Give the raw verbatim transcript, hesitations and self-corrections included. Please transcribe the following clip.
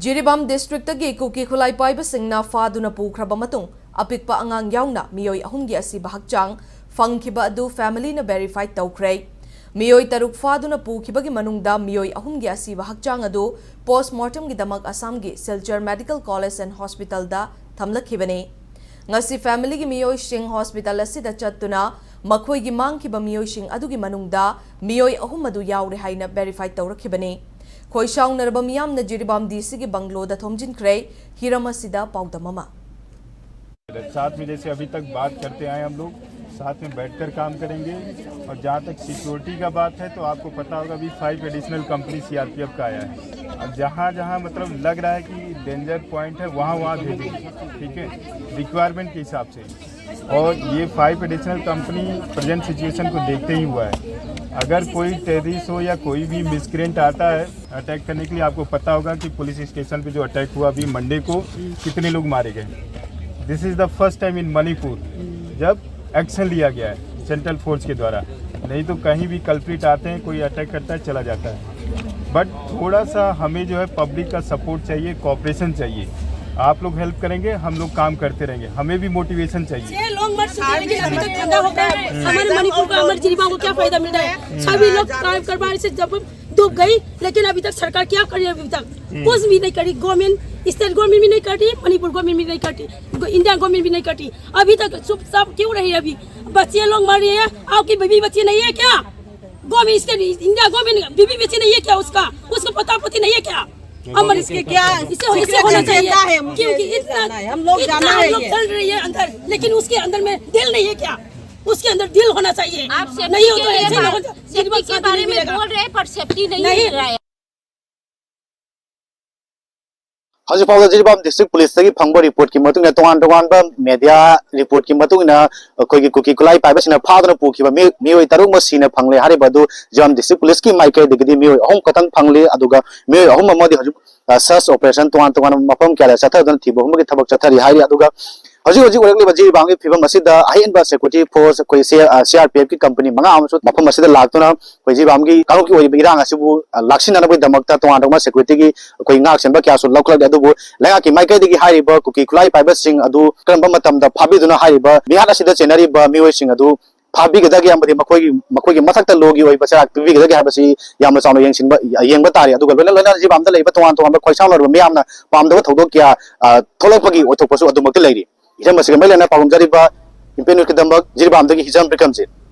ꯖꯤꯔꯤꯕꯥꯝ ꯗꯤꯁꯇ꯭ꯔꯤꯛꯇꯒꯤ ꯀꯨꯀꯤ ꯈꯨꯠꯂꯥꯏ ꯄꯥꯏꯕꯁꯤꯡꯅ ꯐꯥꯗꯨꯅ ꯄꯨꯈ꯭ꯔꯕ ꯃꯇꯨꯡ, ꯑꯄꯤꯛꯄ ꯑꯉꯥꯡ ꯌꯥꯎꯅ ꯃꯤꯑꯣꯏ ꯑꯍꯨꯝꯒꯤ ꯑꯁꯤꯕ ꯍꯛꯆꯥꯡ ꯐꯪꯈꯤꯕ ꯑꯗꯨ ꯐꯦꯃꯤꯂꯤꯅ ꯚꯦꯔꯤꯐꯥꯏ ꯇꯧꯈ꯭ꯔꯦ꯫ ꯃꯤꯑꯣꯏ ꯇꯔꯨꯛ ꯐꯥꯗꯨꯅ ꯄꯨꯈꯤꯕꯒꯤ ꯃꯅꯨꯡꯗ ꯃꯤꯑꯣꯏ ꯑꯍꯨꯝꯒꯤ ꯑꯁꯤꯕ ꯍꯛꯆꯥꯡ ꯑꯗꯨ ꯄꯣꯁꯃꯣꯔꯇꯝꯒꯤꯗꯃꯛ ꯑꯁꯥꯝꯒꯤ ꯁꯤꯜꯆꯔ ꯃꯦꯗꯤꯀꯦꯜ ꯀꯣꯂꯦꯖ ꯑꯦꯟ ꯍꯣꯁꯄꯤꯇꯥꯜꯗ ꯊꯝꯂꯛꯈꯤꯕꯅꯤ꯫ ꯉꯁꯤ ꯐꯦꯃꯤꯂꯤꯒꯤ ꯃꯤꯑꯣꯏꯁꯤꯡ ꯍꯣꯁꯄꯤꯇꯥꯜ ꯑꯁꯤꯗ ꯆꯠꯇꯨꯅ ꯃꯈꯣꯏꯒꯤ ꯃꯥꯡꯈꯤꯕ ꯃꯤꯑꯣꯏꯁꯤꯡ ꯑꯗꯨꯒꯤ ꯃꯅꯨꯡꯗ ꯃꯤꯑꯣꯏ ꯑꯍꯨꯝ ꯑꯗꯨ ꯌꯥꯎꯔꯦ ꯍꯥꯏꯅ ꯚꯦꯔꯤꯐꯥꯏ ꯇꯧꯔꯛꯈꯤꯕꯅꯤ꯫ ꯈꯣꯏꯁꯥꯎꯅꯔꯕ ꯃꯤꯌꯥꯝꯅ ꯖꯤꯔꯤꯕꯥꯝ ꯗꯤ ꯁꯤꯒꯤ ꯕꯪꯒ꯭ꯂꯣꯗ ꯊꯣꯝꯖꯤꯟꯈ꯭ꯔꯦ꯫ ꯍꯤꯔꯝ ꯑꯁꯤꯗ ꯄꯥꯎꯗꯝ ꯑꯃ꯫ साथ में जैसे अभी तक बात करते आए हम लोग, साथ में बैठकर काम करेंगे। और जहाँ तक सिक्योरिटी का बात है, तो आपको पता होगा, अभी फाइव एडिशनल कंपनी सीआरपीएफ का आया है। अब जहाँ जहाँ, मतलब, लग रहा है कि डेंजर पॉइंट है, वहाँ वहाँ भेजेंगे, ठीक है, रिक्वायरमेंट के हिसाब से। और ये five additional company present situation को देखते ही हुआ है। अगर कोई टेररिस्ट हो या कोई भी मिसक्रेंट आता है अटैक करने के लिए, आपको पता होगा कि पुलिस स्टेशन पे जो अटैक हुआ अभी मंडे को, कितने लोग मारे गए। This is the first time in Manipur जब एक्शन लिया गया है सेंट्रल फोर्स के द्वारा। नहीं तो कहीं भी कल्प्रिट आते हैं, कोई अटैक करता है, चला जाता है। बट थोड़ा सा हमें जो है पब्लिक का सपोर्ट चाहिए, कोऑपरेशन चाहिए। आप लोग हेल्प करेंगे, हम लोग काम करते रहेंगे, हमें भी मोटिवेशन चाहिए। छह लोग मर चुके हैं, लेकिन अभी तक धंधा होता है। हमारे मणिपुर का, हमारे जिरीबाम को क्या फायदा मिल रहा है? सभी लोग काम करवाने से जब डूब गई, लेकिन अभी तक सरकार क्या कर रही है? अभी तक कुछ भी नहीं करी। गवर्नमेंट, स्टेट गवर्नमेंट भी नहीं करती, मणिपुर गवर्नमेंट भी नहीं करती, इंडिया गवर्नमेंट भी नहीं करती। अभी तक चुपचाप क्यों रही? अभी बच्चे लोग मर रहे हैं, आपकी बीवी बच्चे नहीं है क्या? गवर्नमेंट, स्टेट, इंडिया गवर्नमेंट, बीवी बच्चे नहीं है क्या उसका? उसको पता पति नहीं है क्या? हम इसके क्या, इससे, इससे होना चाहिए। क्योंकि इतना, हम लोग इतना जाना है, हम लोग ये। डर रही है अंदर, लेकिन उसके अंदर में दिल नहीं है क्या? उसके अंदर दिल होना चाहिए। आप सेफ्टी नहीं हो तो के लिए ऐसे बात, लोगों को सेफ्टी के बारे में बोल रहे हैं, पर सेफ्टी नहीं नहीं। मिल रहा है। ꯍꯧꯖꯤꯛ ꯐꯥꯎꯕꯗ ꯖꯤꯔꯤꯕꯥꯝ ꯗꯤꯁꯇ꯭ꯔꯤꯛ ꯄꯨꯂꯤꯁꯇꯒꯤ ꯐꯪꯕ ꯔꯤꯄꯣꯔꯠꯀꯤ ꯃꯇꯨꯡ ꯏꯟꯅ, ꯇꯣꯉꯥꯟ ꯇꯣꯉꯥꯟꯕ ꯃꯦꯗꯤꯌꯥ ꯔꯤꯄꯣꯔꯠꯀꯤ ꯃꯇꯨꯡ ꯏꯟꯅ, ꯑꯩꯈꯣꯏꯒꯤ ꯀꯨꯀꯤ ꯈꯨꯠꯂꯥꯏ ꯄꯥꯏꯕꯁꯤꯡꯅ ꯐꯥꯗꯨꯅ ꯄꯨꯈꯤꯕ ꯃꯤ-, ꯃꯤꯑꯣꯏ ꯇꯔꯨꯛꯃꯛ ꯁꯤꯅ ꯐꯪꯂꯦ꯫ ꯍꯥꯏꯔꯤꯕ ꯑꯗꯨ ꯖꯤꯔꯤꯕꯥꯝ ꯗꯤꯁꯇ꯭ꯔꯤꯛ ꯄꯨꯂꯤꯁꯀꯤ ꯃꯥꯏꯀꯩꯗꯒꯤꯗꯤ ꯃꯤꯑꯣꯏ ꯑꯍꯨꯝ ꯈꯛꯇꯪ ꯐꯪꯂꯦ꯫ ꯑꯗꯨꯒ ꯃꯤꯑꯣꯏ ꯑꯍꯨꯝ ꯑꯃꯗꯤ ꯍꯧꯖꯤꯛ, ꯑ, ꯁꯔꯆ ꯑꯣꯄꯔꯦꯁꯟ ꯇꯣꯉꯥꯟ ꯇꯣꯉꯥꯟꯕ ꯃꯐꯝ ꯀꯌꯥꯗ ꯆꯠꯊꯗꯨꯅ ꯊꯤꯕ ꯍꯨꯝꯕꯒꯤ ꯊꯕꯛ ꯆꯠꯊꯔꯤ ꯍꯥꯏꯔꯤ꯫ ꯑꯗꯨꯒ ꯍꯧꯖꯤꯛ ꯍꯧꯖꯤꯛ ꯑꯣꯏꯔꯛꯂꯤꯕ ꯖꯤꯔꯤꯕꯥꯝꯒꯤ ꯐꯤꯕꯝ ꯑꯁꯤꯗ ꯑꯍꯦꯟꯕ ꯁꯦꯀ꯭ꯌꯨꯔꯤꯇꯤ ꯐꯣꯔꯁ ꯑꯩꯈꯣꯏ ꯁꯤ ꯑꯥꯔ ꯄꯤ ꯑꯦꯐꯀꯤ ꯀꯝꯄꯅꯤ ꯃꯉꯥ ꯑꯃꯁꯨ ꯃꯐꯝ ꯑꯁꯤꯗ ꯂꯥꯛꯇꯨꯅ ꯑꯩꯈꯣꯏ ꯖꯤꯔꯤꯕꯥꯝꯒꯤ ꯀꯥꯡꯂꯨꯞꯀꯤ ꯑꯣꯏꯔꯤꯕ ꯏꯔꯥꯡ ꯑꯁꯤꯕꯨ ꯂꯥꯛꯁꯤꯟꯅꯅꯕꯒꯤꯗꯃꯛꯇ ꯇꯣꯉꯥꯟ ꯇꯣꯉꯥꯟꯕ ꯁꯦꯀ꯭ꯌꯨꯔꯤꯇꯤꯒꯤ ꯑꯩꯈꯣꯏ ꯉꯥꯛ ꯁꯦꯟꯕ ꯀꯌꯥꯁꯨ ꯂꯧꯈꯠꯂꯛꯂꯤ꯫ ꯑꯗꯨꯕꯨ ꯂꯩꯉꯥꯛꯀꯤ ꯃꯥꯏꯀꯩꯗꯒꯤ ꯍꯥꯏꯔꯤꯕ ꯀꯨꯀꯤ ꯈꯨꯠꯂꯥꯏ ꯄꯥꯏꯕꯁꯤꯡ ꯑꯗꯨ ꯀꯔꯝꯕ ꯃꯇꯝꯗ ꯐꯥꯕꯤꯗꯨꯅ ꯍꯥꯏꯔꯤꯕ ꯃꯤꯍꯥꯠ ꯑꯁꯤꯗ ꯆꯦꯟꯅꯔꯤꯕ ꯃꯤꯑꯣꯏꯁꯤꯡ ꯑꯗꯨ ꯐꯥꯕꯤꯒꯗꯒꯦ ꯑꯃꯗꯤ ꯃꯈꯣꯏꯒꯤ ꯃꯈꯣꯏꯒꯤ ꯃꯊꯛꯇ ꯂꯣꯒꯤ ꯑꯣꯏꯕ ꯆꯩꯔꯥꯛ ꯄꯤꯕꯤꯒꯗꯒꯦ ꯍꯥꯏꯕꯁꯤ ꯌꯥꯝꯅ ꯆꯥꯎꯅ ꯌꯦꯡꯁꯤꯟꯕ ꯌꯦꯡꯕ ꯇꯥꯔꯤ꯫ ꯑꯗꯨꯒ ꯂꯣꯏꯅ ꯂꯣꯏꯅꯅ ꯖꯤꯔꯤꯕꯥꯝꯗ ꯂꯩꯕ ꯇꯣꯉꯥꯟ ꯇꯣꯉꯥꯟꯕ ꯈꯣꯏꯁꯥꯎꯅꯔꯕ ꯃꯤꯌꯥꯝꯅ ꯄꯥꯝꯗꯕ ꯊꯧꯗꯣꯛ ꯀꯌꯥ ꯊꯣꯛꯂꯛꯄꯒꯤ ꯑꯣꯏꯊꯣꯛꯄꯁꯨ ꯑꯗꯨꯃꯛꯇꯤ ꯂꯩꯔꯤ꯫ ꯍꯤꯖꯝ ꯑꯁꯤꯒ ꯃꯔꯤ ꯂꯩꯅꯅ ꯄꯥꯎꯗꯝꯖꯔꯤꯕ ꯏꯝꯄꯦꯛ ꯅ꯭ꯌꯨꯁꯀꯤꯗꯃꯛ ꯖꯤꯔꯤꯕꯥꯝꯗꯒꯤ ꯍꯤꯖꯝ ꯕꯤꯀ꯭ꯔꯝꯖꯤꯠ꯫